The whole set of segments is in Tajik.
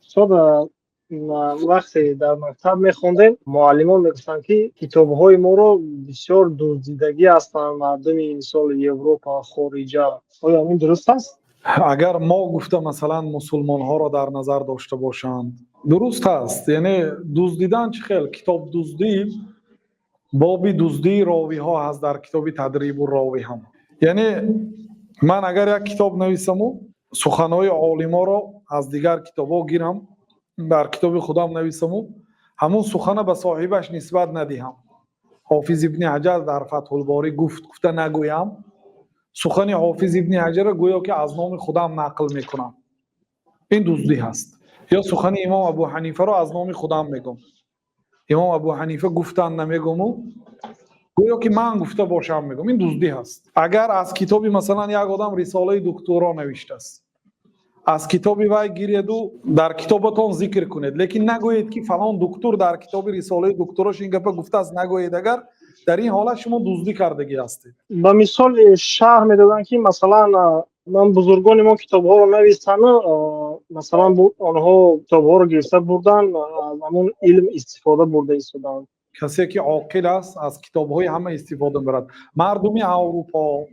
Устод, вақте дар мактаб мехондем, муаллимон мегуфтанд, ки китобҳои моро бисёр дуздидагӣ ҳастанд мардуми, мисол, Европа, хориҷа. Оё ин дуруст аст? Агар мо гуфта, масалан, мусулмонҳоро дар назар дошта бошанд, дуруст аст. Яъне дуздидан чӣ хел? Китобдуздӣ, боби дуздии ровиҳо ҳаст дар китоби Тадрибу ровӣ ҳам. Яъне ман агар як китоб нависаму суханҳои олиморо аз дигар китобҳо гирам, дар китоби худам нависаму ҳамун сухана ба соҳибаш нисбат надиҳам, Ҳофиз Ибни Ҳаҷар дар Фатҳулборӣ гуфт гуфта нагӯям, сухани Ҳофиз Ибни Ҳаҷара гӯё ки аз номи худам нақл мекунам, ин дуздӣ ҳаст. Ё сухани имом Абу Ҳанифаро аз номи худам мегӯм, имом Абу Ҳанифа гуфтан намегӯму гӯё ки ман гуфта бошам мегӯм, ин дуздӣ ҳаст. Агар аз китоби, масалан, як одам рисолаи докторо навиштааст, аз китоби вай гиреду дар китобатон зикр кунед, лекин нагӯед, ки фалон доктор дар китоби рисолаи докторош ин гапа гуфтааст нагӯед, агар дар ин ҳолат шумо дуздӣ кардагӣ ҳастед. Ба мисол шарҳ медоданд, ки масалан, ман бузургони мо китобҳоро навистану, масалан, онҳо китобҳоро гирифта бурдан, аз ҳамон илм истифода бурда истоданд. Касе ки оқил аст, аз китобҳои ҳама истифода мебарад. Мардуми Аврупо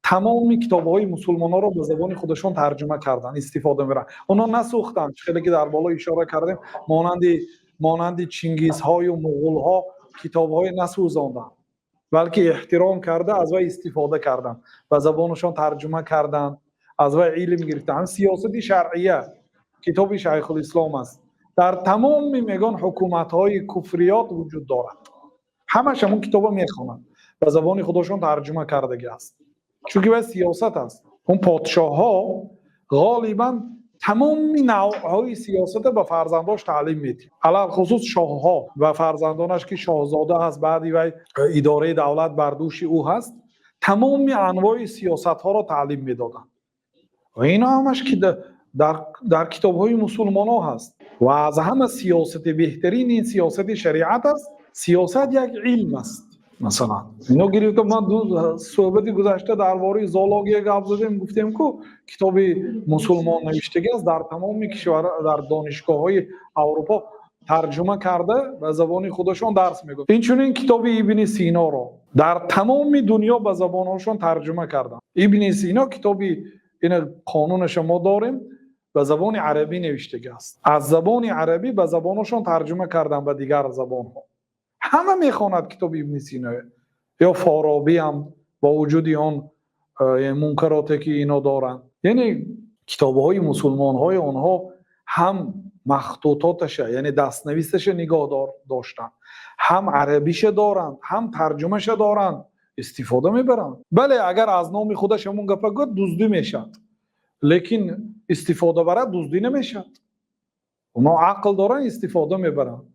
тамоми китобҳои мусулмонҳоро ба забони худашон тарҷума карданд, истифода мебаранд. Онҳо насӯхтанд, чӣ хеле ки дар боло ишора кардем, монанди Чингизҳою муғулҳо китобҳое насӯзонданд, балки эҳтиром карда, аз вай истифода карданд, ба забонашон тарҷума карданд, аз вай илм гирифтанд. Сиёсати шаръия китоби Шайхулислом аст, дар тамоми, мегӯн, ҳукуматҳои куфриёт вуҷуд дорад. Ҳамаш ҳамон китоба мехонанд, ба забони худошон тарҷума кардагӣ аст, чунки вай сиёсат аст. Он подшоҳҳо ғолибан тамоми навъҳои сиёсата ба фарзандош таълим медиҳад, алалхусус шоҳҳо ва фарзандонаш, ки шоҳзода ҳаст, баъди вай идораи давлат бар дӯши ӯ ҳаст, тамоми анвои сиёсатҳоро таълим медоданд. Ва ино ҳамаш ки дар китобҳои мусулмонҳо ҳаст. Ва аз ҳама сиёсати беҳтарин ин сиёсати шариат аст. Сиёсат як илм аст. Масалан, ино гирифта, ман суҳбати гузашта дар бораи зоология гап задем, гуфтем, ку китоби мусулмон навиштагӣ аст, дар тамоми кишвар, дар донишгоҳҳои Аврупо тарҷума карда, ба забони худашон дарс мегӯяд. Инчунин китоби Ибни Синоро дар тамоми дунё ба забонҳошон тарҷума карданд. Ибни Сино китоби ина қонунаша мо дорем, ба забони арабӣ навиштагӣ аст, аз забони арабӣ ба забонҳошон тарҷума карданд, ба дигар забонҳо. Ҳама мехонад китоби Ибни Сино. Ё Форобиам, бо вуҷуди он мункароте ки ино доранд, яъне китобҳои мусулмонҳои онҳо ҳам махтутоташа, яъне дастнависаша нигоҳ доштанд, ҳам арабиша доранд, ҳам тарҷумаша доранд, истифода мебаранд. Бале, агар аз номи худаш ҳамон гапа гӯяд, дуздӣ мешавад, лекин истифода барад, дуздӣ намешавад. Онҳо ақл доранд, истифода мебаранд.